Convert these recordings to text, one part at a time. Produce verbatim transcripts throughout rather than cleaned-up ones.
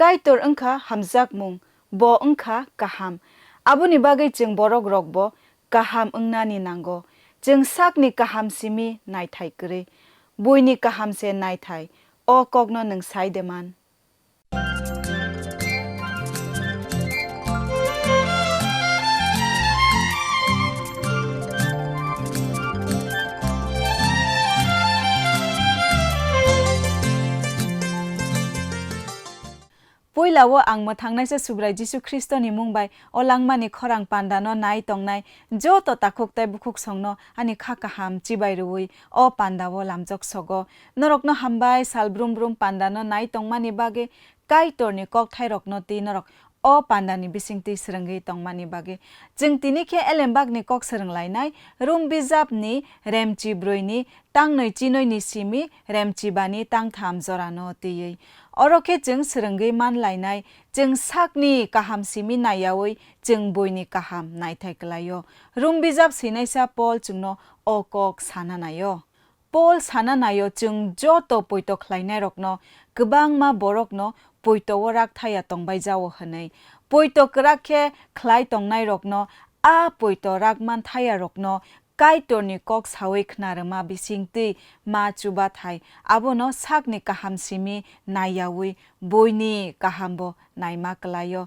Kaitor wngkha hamjakmung, bo wngkha kaham. Aboni bagwi chwng borok rokbo kaham wngnani nango. Chwng sakni kaham simi naithai kwrwi, buini kaham se naithai. O kokno nwng sai de man? Puila o ang mwthangnaisa Subrai Jisu Khristoni mung bai o langmani khorang pandano nai tongnai joto takhuk tei bukhuksongno ani kha kaham chibai rwui o pandao lamjok sogo. Norokno hambai sal brum brum pandano nai tongmani bagwi Kaitorni kokthairokno twi norok o pandani bisingtwi swrwngwi tongmani bagwi. Chwng tini khe Elembakni kok swrwng lainai Rum bijapni remchi broini tangnwi chinoini simi remchibani tangtham jorano twiwi. Oro khe chwng swrwngwi man lainai, chwng sakni kaham simi naiyaui chwng buini kaham naithai kwlaio. Rum bijap swinaisa Pol chwngno o kok sana naio. Pol sana naio, chwng joto poito khlainairokno, kwbangma borokno poito-o rak thaya tongbai jao hwnwi. Poito kwrak khe khlai tongnairokno, a poito rak man thayarokno Kaitorni kok saui khna rwma bisingtwi ma chubathai, abono sakni kaham simi naiyaui buini kahambo naima kwlaio.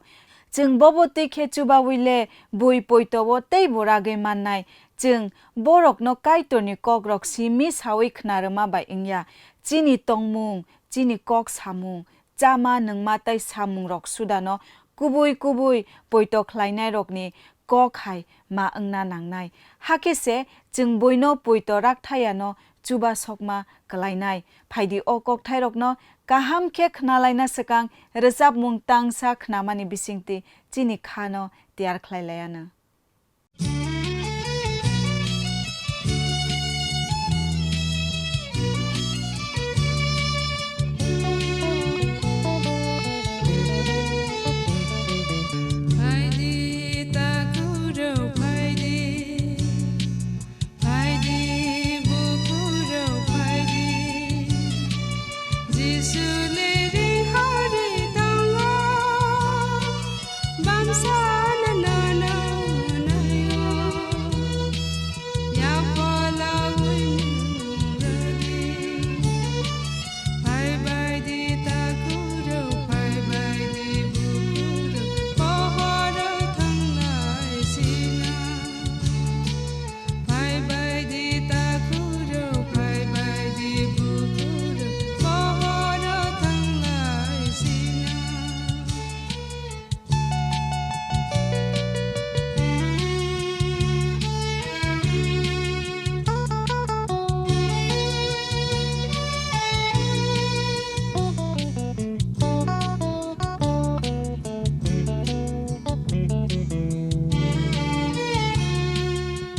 Chwng bobo twi khe chubaui le bui poito-o teibo ragwi mannai. Chwng borokno Kaitorni kokrok simi saui khna rwma bai wngya. Chini tongmung, chini kok samung, chama, nwngma tei samungrok sudano kubui kubui poito khlainairokni kok hai ma wngna nangnai. Hakhe se chwng buino poito rakthayano chubasokma kwlainai. Phaidi o kokthairokno kaham khe khnalaina swkang rwchapmung tangsa khnamani bisingtwi chini khano tiyar khlai laianw. Phaidi takhurok phaidi, phaidi bukhurok phaidi, Jisu le ri hari tongo. Bamsa na na na na yo. Yapala wini rari. Phai bai di takhurok, phai bai di bukhurok, pohoro thanglai sina. Phai bai di takhurok, phai bai di bukhurok, pohoro thanglai sina.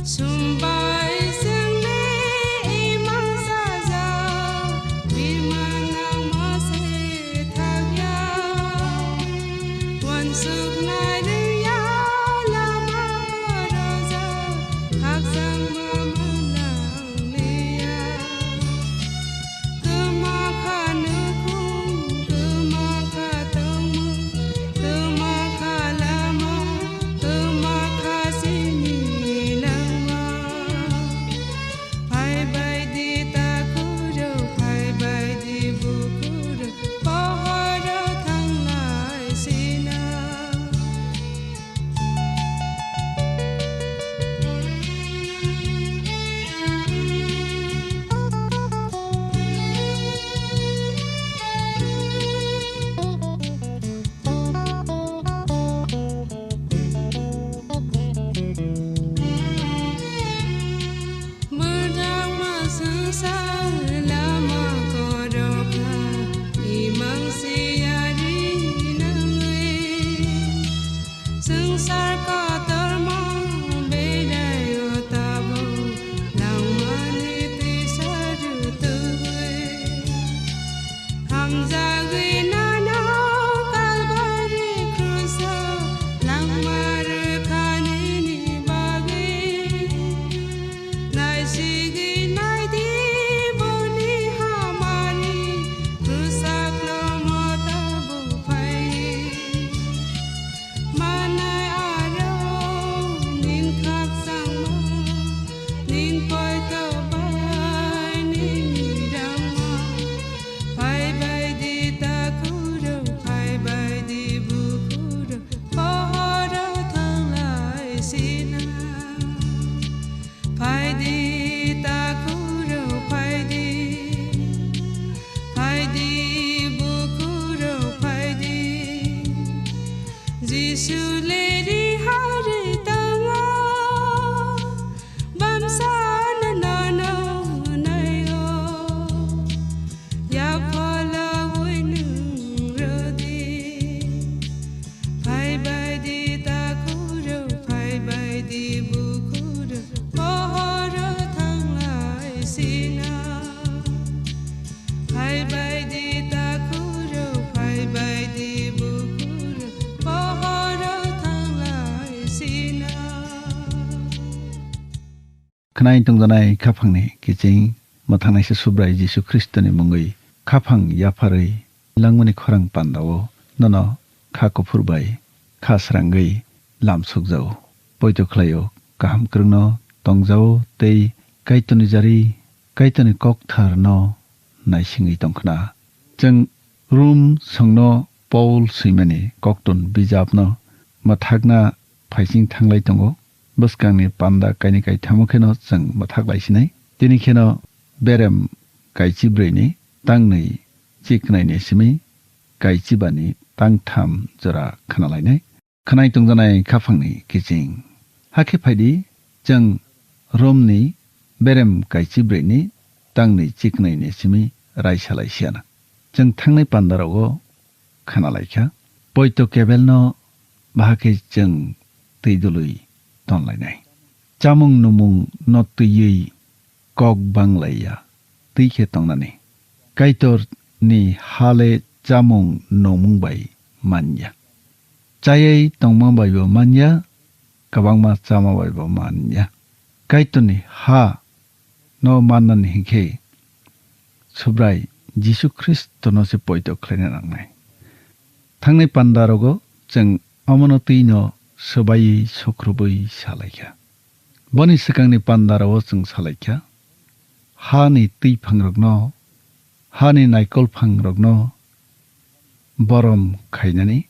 Sumbai sengni imang sajak, bimang nangma se thakya. Wansuk nai liya lama rojak, khakchangma manang liya. Kwma kha nukhung, kwma kha tongmung, kwma kha lama, kwma kha sini langma. Phai bai di takhurok, phai bai di bukhurok, pohoro thanglai sina. Bwdakma swngchar lama korokha, imang siyari nangwi. Swngchar kotorma beraio tabuk, langmani twisa rutugwi. Hamjagwi nano Kalbari kruso langma rwkha nini bagwi. Naisigwi naidi boni hamari, kwchak lomo tabuk phai. Khwnai tongjanai khaphangni kiching mwthangnaisa Subrai Jisu Khristoni mungwi khaphang yapharwi langmani khorang pandao nono kha kuphur bai kha srangwi lamsukjao. Poito khlaio, kaham kwrwngno tongjao tei Kaitorni jari, Kaitorni koktharno naisingwi tongkhna. Chwng Rom songno Paul swimani koktun bijapno mwthakna phaising thanglai tongo. Bwskangni panda kaini kaithamo kheno chwng mwthaklai sinai. Tini kheno berem kaichi brwini tangnwi chiknaini simi kaichibani tangtham jora khnalainai. Khwnai tongjanai khaphangni kiching. Hakhe phaidi, chwng Romni berem kaichi brwini tangnwi chiknaini simi raisalai siana. Chwng thangnai pandarogo khnalaikha. Poito kebelno bahakhe chwng twi dului tonlainai. Chamung numung no twiwi kok banglaiya twi khe tongnani. Kaitor ni ha le chamung nungmung bai manya. Chayai tongma bai bo manya, kwbangma chama bai bo manya. Kaitor ni ha no mannani hinkhe Subrai Jisu Khristo no se poito khlaina nangnai. Thangnai panda rogo chwng omono twi no swbaiwi sukhrubwi salaikha. Boni swkangni panda rogo chwng salaikha, hani twi phangrokno, hani naikol phangrokno borom khainani,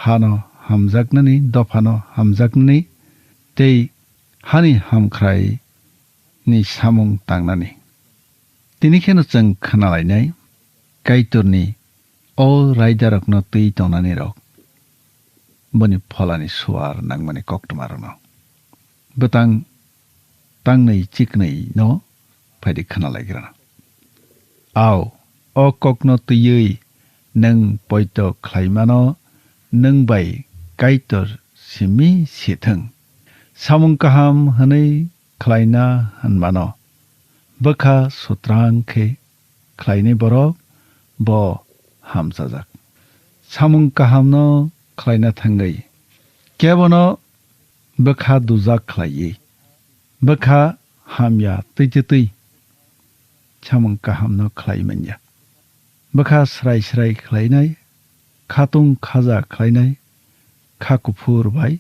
hano hamjaknani, dophano hamjaknani, tei hani hamkhrai ni samung tangnani. Tini kheno chwng khnalainai, Kaitorni o raidarokno twi tongnanirok boni pholani suar nangmani koktwmarokno. Bwtang tangnwi chiknwi no phaidi khnalaigrana. Ao, o kokno twiwi nwng poito khlaimano nwng bai Kaitor simi sithwng. Samung kaham hwnwi khlaina hwnmano bwkha sutrang khe khlainai borok bo hamchajak. Samung kahamno khlaina thangwi kebono bwkha dujak khlaiwi, bwkha hamya twi twi twi samung kahamno khlai manya. Bwkha srai srai khlainai, khatung khaja khlainai, kha kuphur bai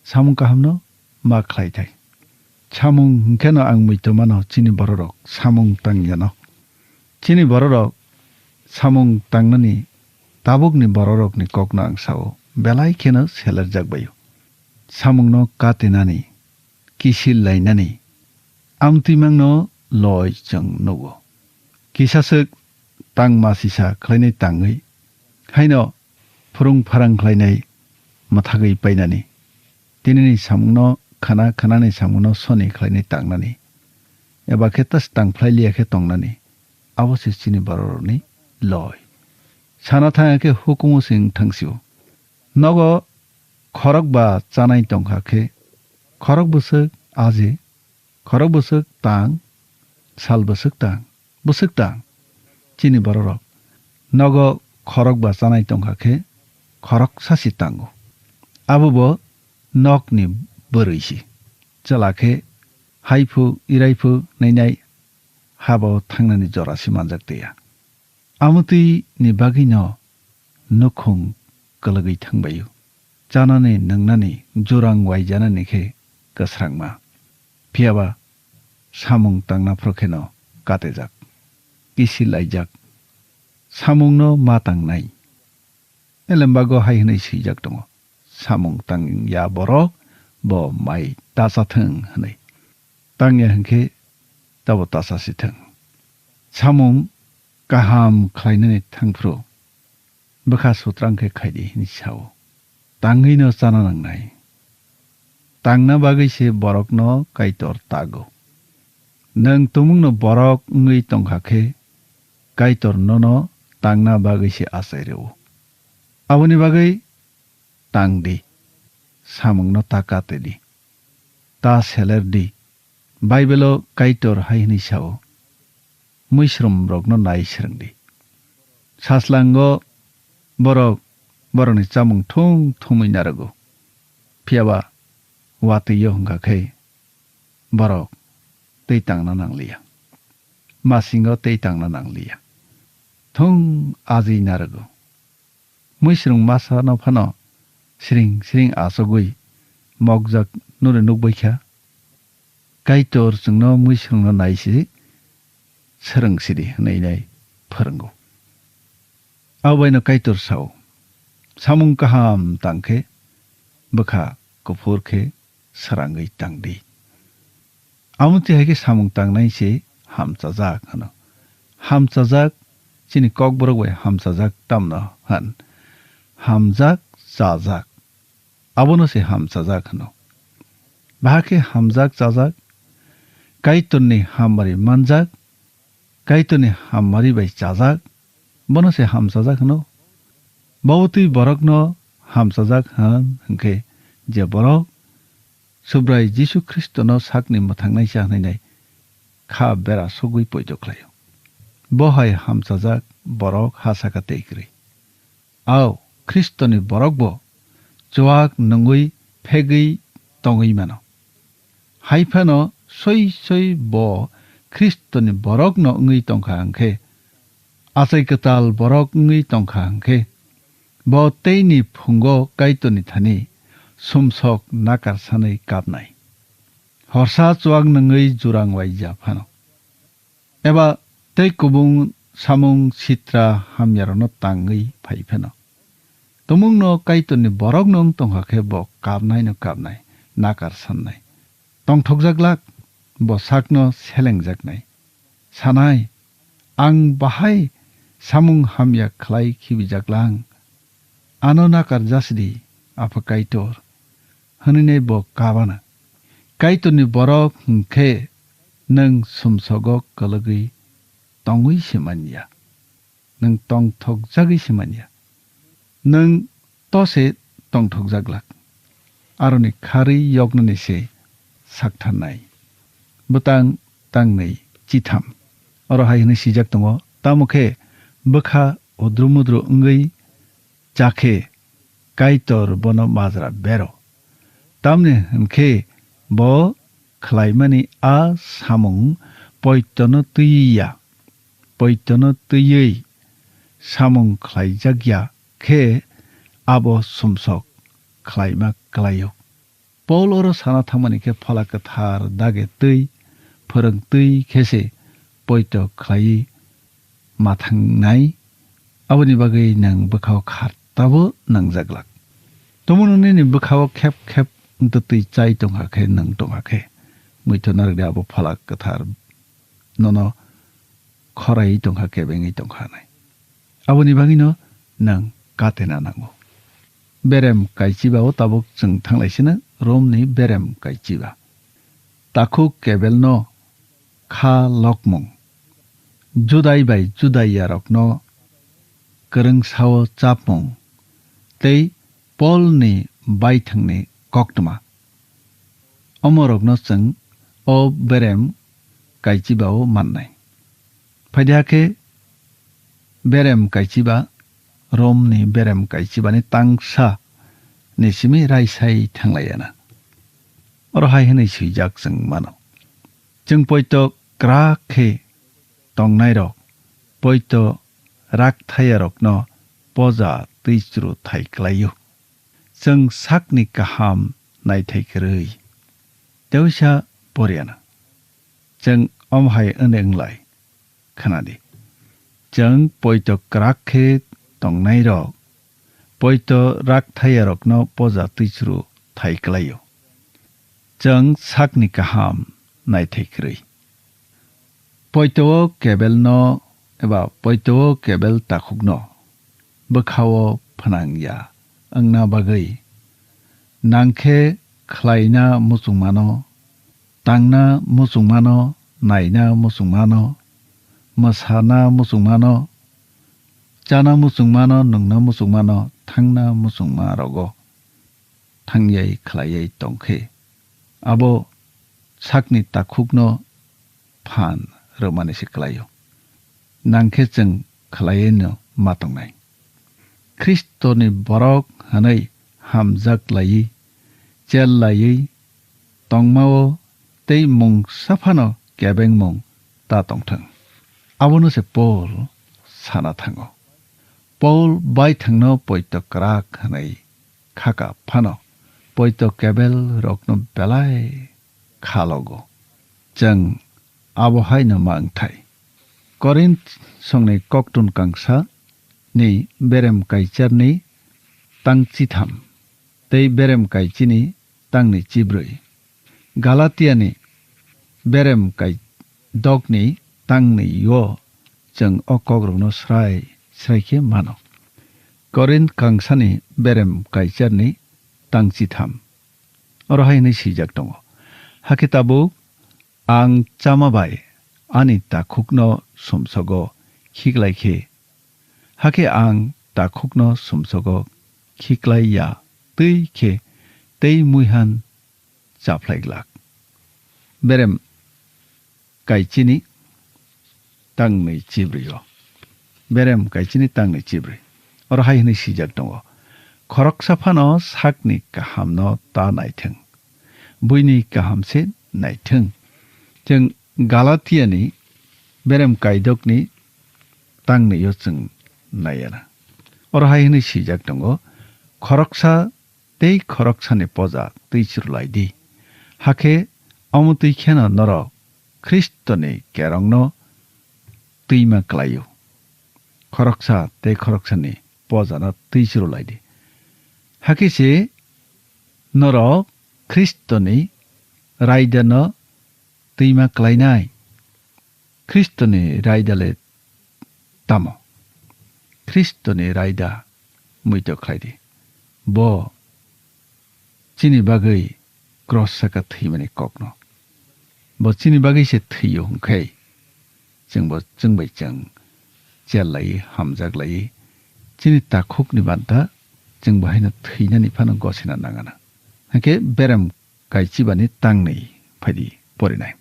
samung kahamno ma khlai thai. Samung hwnkhe no ang muitu mano chini bororok samung tangyano. Chini bororok samung tangnani tabukni bororokni kokno ang sao, belai kheno selerjak baio. Samungno katinani, kisil lainani, amtwimangno loi chwng nugo. Kisaswk tang masisa khlainai tangwi, haino phwrwng pharang khlainai mwthagwi painani. Tinini samungno khana, khanani samungno soni khlainai tangnani. Eba khe tas tangphlai liya khe tongnani. Abo se chini bororokni loi. Sana thangya khe hukumu se wng thangsio. Nogo khorokba chanai tongkha khe, khorok bwswk aje, khorok bwswk tang, sal bwswk tang, bwswk tang. Chini bororok nogo khorokba chanai tongkha khe, khoroksa se tango. Abo bo nokni bwrwi se. Chwla khe haiphuk, iraiphu nainai habo thangnani jora se manjak teiya. Amotwi ni bagwino nukhung kwlwgwi thangbaio. Chanani nwngnani jurang waijanani khe kwsrangma. Phiyaba samung tangna phuru kheno katijak, kisi laijak, samungno ma tangnai. Elembago hai hwnwi swijak tongo, "Samung tangya borok bo mai ta cha thung," hwnwi. Tangya hwnkhe tabo ta cha si thung. Samung kaham khlainani thangphru bwkha sutrang khe khaidi hwnwi sao. Tangwino chana nangnai. Tangna bagwi se borokno Kaitor tago. Nwng tumungno borok wngwi tongkha khe, Kaitor nono tangna bagwi se achai rwo. Aboni bagwi tang di, samungno ta kate di, ta seler di. Baibelo Kaitor hai hwnwi sao, "Muisrumrokno nai srwng di." Saslango borok borokni chamung thung thumwi narogo. Phiyaba watwi-o hwnkha khe, borok tei tangna nangliya. Masingo tei tangna nangliya. Thung ajwi narwgo. Mwisrwng masano phano siring siring achugwi mokjak nuri nukbaikha. Kaitor chwngno mwisrwngno nai si, swrwng sidi hwnwi nai phwrwngo. Abobaino Kaitor sao, samung kaham tang khe bwkha kuphur khe srangwi tang di. Amo twi hai khe samung tangnai se hamchajak hwno. Hamchajak, chini kokborok bai hamchajak tamno hwn. Hamjak, chajak. Abono se hamchajak hwno. Bahai khe hamjak, chajak, Kaitorni hammari manjak, Kaitorni hammari bai chajak, bono se hamchajak hwno. Bo twi borokno hamchajak hwn hwnkhe, je borok Subrai Jisu Khristono sakni mwthangnaisa hwnwi nai kha bera sogwi poito khlaio. Bo hai hamchajak borok ha saka tei kwrwi. Ao, Khristoni borokbo chuak nungwi phegwi tongwi mano. Hai phano soi soi bo Khristoni borokno wngwi tongkha hwnkhe, achai kwtal borok wngwi tongkha hwnkhe, bo teini phungo Kaitorni thani sumsok nakar sanwi kapnai. Horsa chuak nungwi jurang waija phano. Eba tei kubun samung sitra hamyarokno tangwi phai phano. Tumungno Kaitorni borokno wng tongkha khe bo kapnaino kapnai, nakar sannai. Tongthokjak glak, bo sakno selengjaknai. Sanai, ang bahai samung hamya khlai khibijak lang. Ano nakar jasdi, Apha Kaitor, hwnwi bo kabana. Kaitorni borok hwnkhe nwng sumsogo kwlwgwi tongwi se manya. Nwng tongthokjagwi se manya. Nwng tose tongthokjak glak. Aroni kharwi yoknani se saktharnai. Bwtang tangnwi chitham. Oro hai hwnwi swijak tongo, tamo khe bwkha udru mudru wngwi cha khe Kaitor bono majra bero. Tamni hwn khe bo khlaimani a samung poitono twiwi ya. Poitono twiwi samung khlaijak ya khe abo sumsok khlaima kwlaio. Paul oro sana thangmani khe Phola Kwthar dagi twi, phwrwng twi khe se poito khlaiwi ma thangnai, aboni bagwi nwng bwkhao khartabo nangjaglak. Tomono nini bwkhao khep khep wngtwi chai tongkha khe, nwng tongkha khe, muitu narwkdi abo Phola Kwthar nono khoraiwi tongkha, kebengwi tongkha hwnwi. Aboni bagwino nwng katena nango. Berem kaichiba o tabuk chwng thanglaisino Romni berem kaichiba. Takhuk kebelno kha lokmung, Judai bai Judaiyarokno kwrwngsao chapmung tei Polni baithangni koktwma. Omorokno chwng o berem kaichibao mannai. Phaidi hakhe berem kaichiba, Romni berem kaichibani tangsa ni simi raisai thanglaiya na. Oro hai hwnwi swijak chwng mano. Chwng poito kwrak khe tongnairok, poito rakthayarokno poja twichwru thai klaio. Chwng sakni kaham naithai kwrwi. Teisa poriana. Chwng omo hai wngde wnglai. Khna di. Chwng poito kwrak khe tongnairok, poito rakthayarokno poja twichwru thai klaio. Chwng sakni kaham naithai kwrwi. Poito o kebelno eba poito o kebel takhukno bwkhao phnang ya wngna bagwi nangkhe khlaina muchungmano, tangna muchungmano, naina muchungmano, mwsana muchungmano, chana muchungmano, nungna muchungmano, thangna muchungmarogo thangyai khlaiyai tongkhe, abo sakni takhukno phan rwmani se klaio. Nangkhe chwng khlaiyaino ma tongnai. Khristoni borok hwnwi hamjak laiwi, chel laiwi tongmao tei mungsa phano kebengmung ta tongthwng. Abono se Paul sana thango. Paul baithangno poito kwrak hwnwi khaka phano poito kebel rokno belai khalogo. Chwng abo haino ma wngthai. Korinth songni koktun kangsa ni berem kaicharni tang chitham tei berem kaichini tangni chibrwi. Galatiani berem kaidokni tangni-o chwng o kokrokno srai srai khe mano. Korinth kangsani berem kaicharni tang chitham. Oro hai hwnwi swijak tongo, "Hakhe tabuk ang chama bai ani takhukno sumsogo khiklai khe, hakhe ang takhukno sumsogo khiklai ya twi khe tei muihan chaphlai glak." Berem kaichini tangnwi chibrwi o. Berem kaichini tangnwi chibrwi. Oro hai hwnwi swijak tongo, "Khoroksa phano sakni kahamno ta naithwng, buini kaham se naithwng." Chwng Galatiani berem kaidokni tangnwi-o chwng naiyana. Oro hai hwnwi swijak tongo, "Khoroksa tei khoroksani poja twi chwrwlai di. Hakhe omo twi kheno norok Khristoni kerongno twima klai-o. Khoroksa tei khoroksani pojano twi chwrwlai di. Hakhe se norok Khristoni raidano twima klainai." Khristoni raida le tamo? Khristoni raida muitok khlai di. Bo chini bagwi cross saka thwimani kokno. Bo chini bagwi se thwiyo hwnkhe, chwngbo chwng bai chwng chel lai, hamjak lai. Chini takhukni banta chwngbo haino thwinani phano gosina nangana. Hwnkhe berem kaichibani tangnwi phaidi porinai.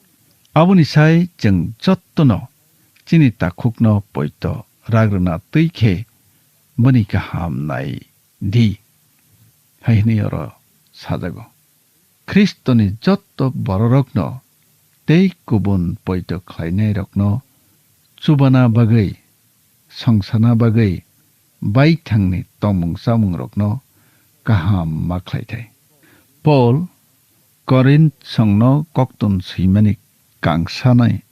Aboni sai chwng jottono chini takhukno poito ragrwna twi khe bini kaham nai di, hai hwnwi oro sajago. Khristoni jotto bororokno tei kubun poito khlainairokno chubana bagwi, songsana bagwi baithangni tongmung chamungrokno kaham ma khlaithai. Paul Korinth songno koktun swimani kangsanai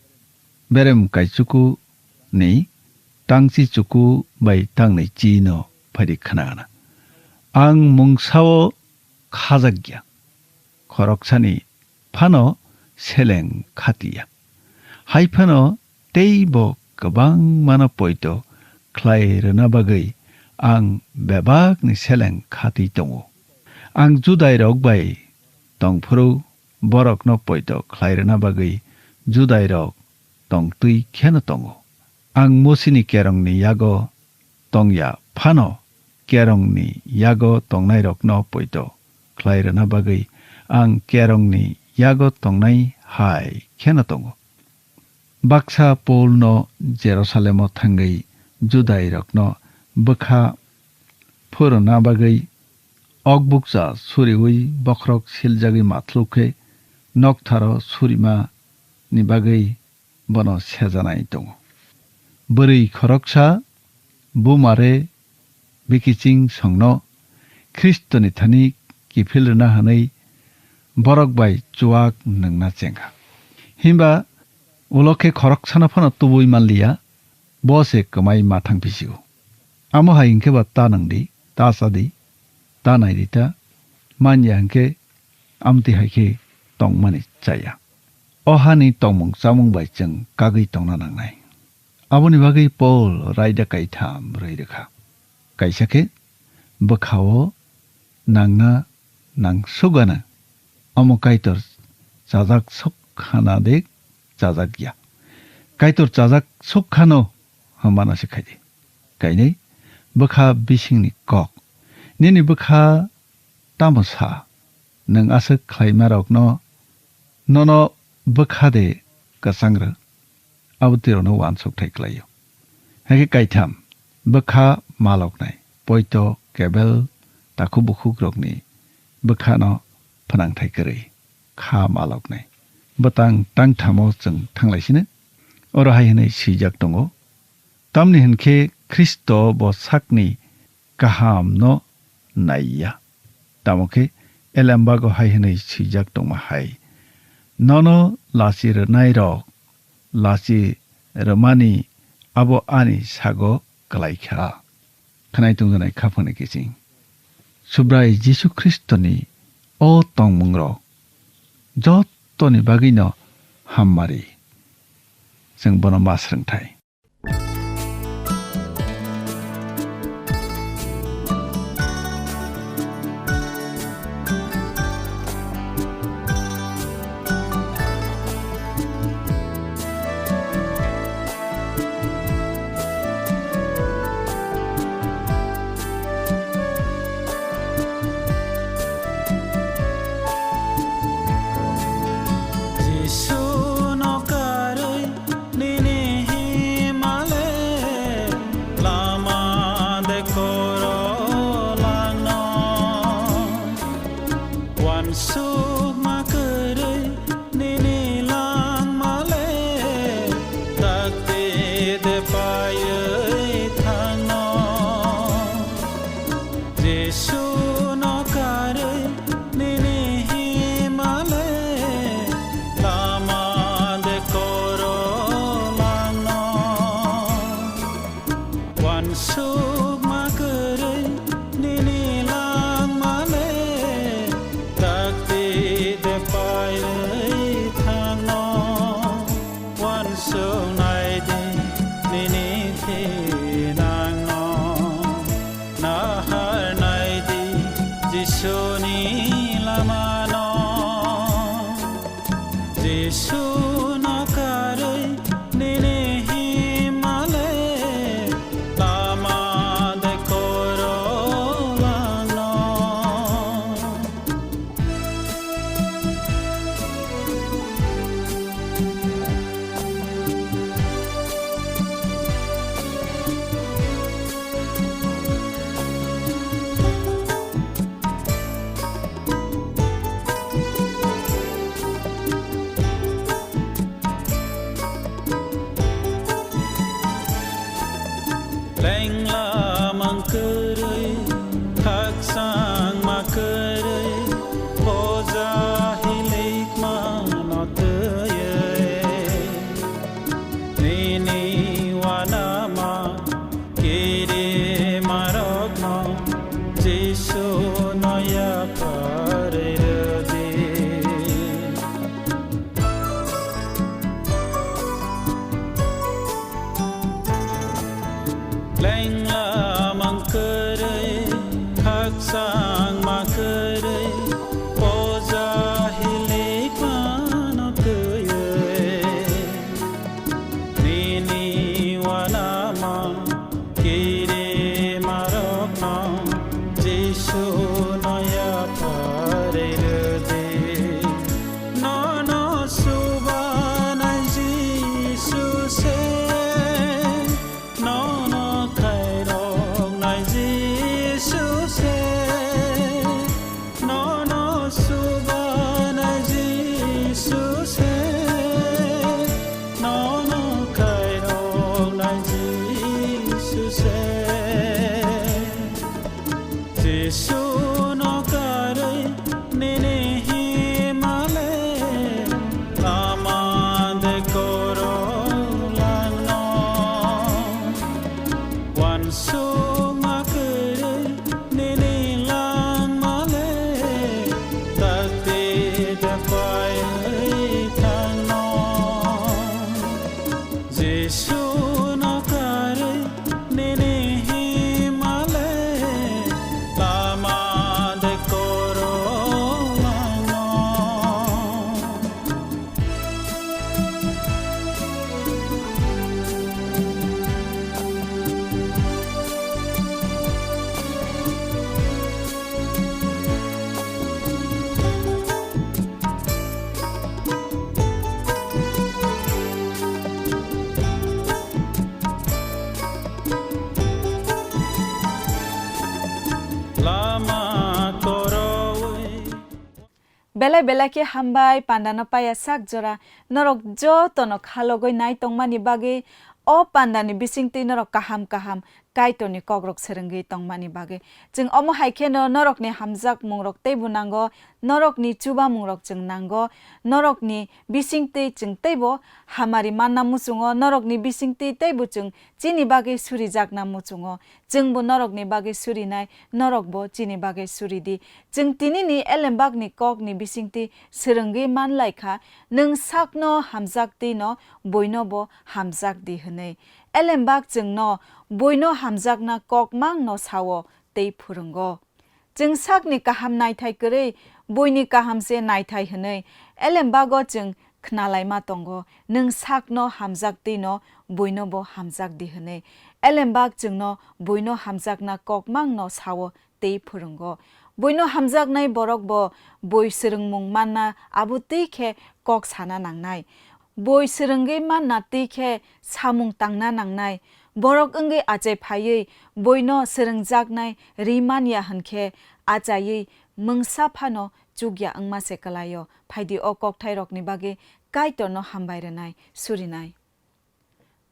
berem kaichuku ni tangchi chuku bai tangni chino phaidi khna gana. Ang mungsao khajak ya, khoroksani phano seleng khati ya. Hai phano tei bo kwbangmano poito khlai rwna bagwi ang bebakni seleng khatwi tongo. Ang Judairok bai tongphuru borokno poito khlai rwna bagwi Judairok tongtwi kheno tongo. Ang Mosini kerongni yago tongya phano kerongni yago tongnairokno poito khlai rwna bagwi ang kerongni yago tongnai hai kheno tongo. Baksa Paulno Jerusalemo thangwi Judairokno bwkha phurwna bagwi okbukcha suriui bokhorok siljagwi mathluk khe noktharo surimani bagwi bono sejanai tongo. Bwrwi khoroksa bumare bikiching songno Khristoni thani kiphil rwna hwnwi borok bai chuak nwngna chengkha. Himba ulo khe khoroksano phano tubui manliya, bo se kwmai ma thang phisigo. Amo hai hwnkhe ba ta nang di, ta cha di, ta nai di ta, man ya hwnkhe amtwi hai khe tongmani chaya. O hani tongmung chamung bai chwng kagwi tongna nangnai. Aboni bagwi Paul raida kaitham rwi rwkha. Kaisa khe bwkhao nangna nangsugana, omo Kaitor chajak sukkhana de chajak ya. Kaitor chajak sukkhano hwnmano se khai di. Kainwi bwkha bisingni kok. Nini bwkha tamo sa? Nwng aswk khlaimarokno nono bwkha de kwchang rw? Abo twirono uansuk thai klaio. Hakhe kaitham, bwkha maloknai, poito, kebel, takhuk bukhukrokni bwkhano phnangthai kwrwi kha maloknai. bwtang tangthamo chwng thanglaisino. Oro hai hwnwi swijak tongo, "Tamni hwn khe Khristo bo sakni kahamno nai ya." Tamo khe elembago hai hwnwi swijak tongma hai, "Nono lachi rwnairok lachi rwmani abo ani sago klai kha." Khwnai tongjanai khaphangni kiching, Subrai Jisu Khristoni o tongmungrok jottoni bagwino hammari. Chwng bono ma swrwngthai. Jisu no karwi nini himale lama de koro langno. Wansukma kwrwi nini langmale takti de paiwi thangno. Jisu no karwi nini himale lama de koro langno. Wansukma kwrwi nini langmale takti de paiwi thangno. Wansuknai di nini thinangno, naharnai di Jisuni lamano. Jisu no karwi nini himale lama de koro langno. Belai belai khe hambai pandano paya sak jora norok jotono khalogwi nai tongmani bagwi, o pandani bisingtwi norok kaham kaham Kaitorni kokrok swrwngwi tongmani bagwi. Chwng omo hai kheno norokni hamjakmungrok teibo nango, norokni chubamungrok chwng nango, norokni bisingtwi chwng teibo hamari manna muchungo, norokni bisingtwi teibo chwng chini bagwi surijakna muchungo. Chwngbo norokni bagwi surinai, norokbo chini bagwi suridi. Chwng tinini elembakni kokni bisingtwi swrwngwi manlaikha, "Nwng sakno hamjaktwino buinobo hamjakdi," hwnwi. Elembak chwngno buino hamjakna kok mangno sao tei phwrwngo. Chwng sakni kaham naithai kwrwi buini kaham se naithai hwnwi elembago chwng khnalaima tongo, "Nwng sakno hamjaktwino buinobo hamjakdi," hwnwi. Elembak chwngno buino hamjakna kok mangno sao tei phwrwngo. Buino hamjaknai borokbo bui swrwngmung manna abo twi khe kok sana nangnai. Bui swrwngwi manna twi khe samung tangna nangnai. Borok wngwi achai phaiwi buino swrwngjaknai ri manya hwn khe achaiwi mungsa phano chukya wngma se kwlaio. Phaidi o kokthairokni bagwi Kaitorno hambai rwnai, surinai.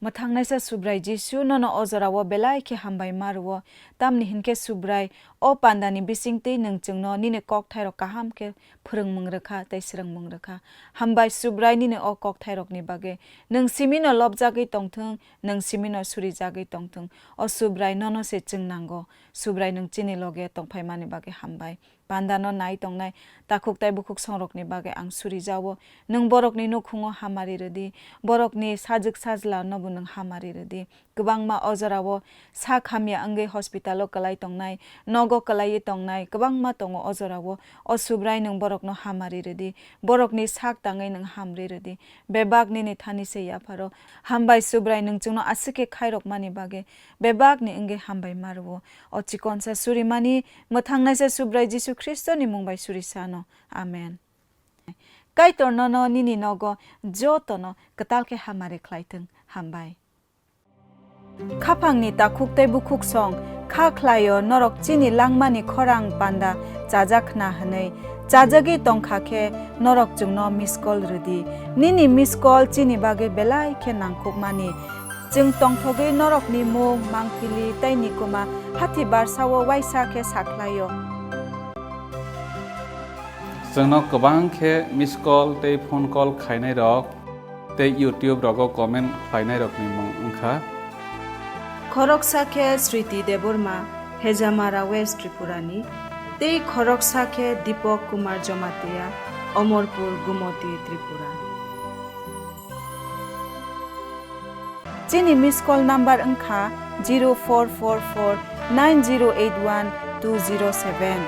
Mwthangnaisa Subrai Jisu, nono o jorao belai khe hambai ma rwo, tamni hwn khe Subrai, o pandani bisingtwi nwng chwngno nini kokthairok kaham khe phwrwngmung rwkha tei swrwngmung rwkha. Hambai Subrai nini o kokthairokni bagwi. Nwng simino lobjagwi tongthwng, nwng simino surijagwi tongthwng. O Subrai, nono se chwng nango. Subrai, nwng chini loge tongphaimani bagwi hambai. Pandano nai tongnai takhuk tei bukhuk songrokni bagwi ang surijago. Nwng borokni nukhungo hamari rwdi, borokni sajwk sajlanobo nwng hamari rwdi. Kwbangma o jorao sak hamya wngwi hospitalo kwlai tongnai, nogo kwlaiwi tongnai kwbangma tongo o jorao. O Subrai, nwng borokno hamari rwdi, borokni sak tangwi nwng hamri rwdi. Bebak nini thani se yapharo. Hambai Subrai, nwng chwngno aswk khe khairokmani bagwi. Bebakni wngwi hambai ma rwo. O chikonsa surimani, mwthangnaisa Subrai Jisu Khristoni mung bai suri sano. Amen. Kaitor nono nini nogo jotono kwtal khe hamari khlai thwng. Hambai. Khaphangni takhuk tei bukhuk song kha khlaio norok chini langmani khorang panda chajak khna hwnwi. Chajagwi tongkha khe norok chwngno miss call rwdi. Nini miss call chini bagwi belai khe nangkukmani. Chwng tongthogwi norokni mung, mangpili tei nikuma hathi barsao waisa khe sakhlaio. Chwngno kwbang khe miss call tei phone call khainairok tei YouTube rogo comment khlainairokni mung wngkha. Khoroksa khe Sriti Debbarma, Hejamara West Tripurani, tei khoroksa khe Dipak Kumar Jamatia, Omorpur, Gumoti, Tripura. Chini miss call number wngkha zero four four four nine zero eight one two zero seven.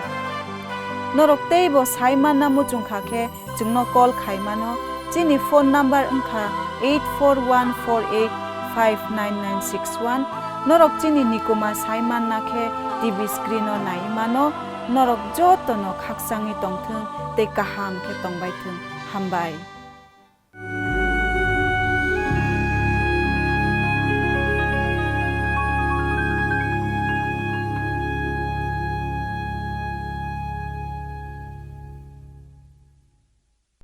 Norok teibo sai manna muchungkha khe chwngno call khai mano. Chini phone number wngkha eight four one four eight five nine nine six one. Norok chini nikuma sai manna khe T V screen o nai mano. Norok jotono khakchangwi tongthwng tei kaham khe tongbai thwng. Hambai.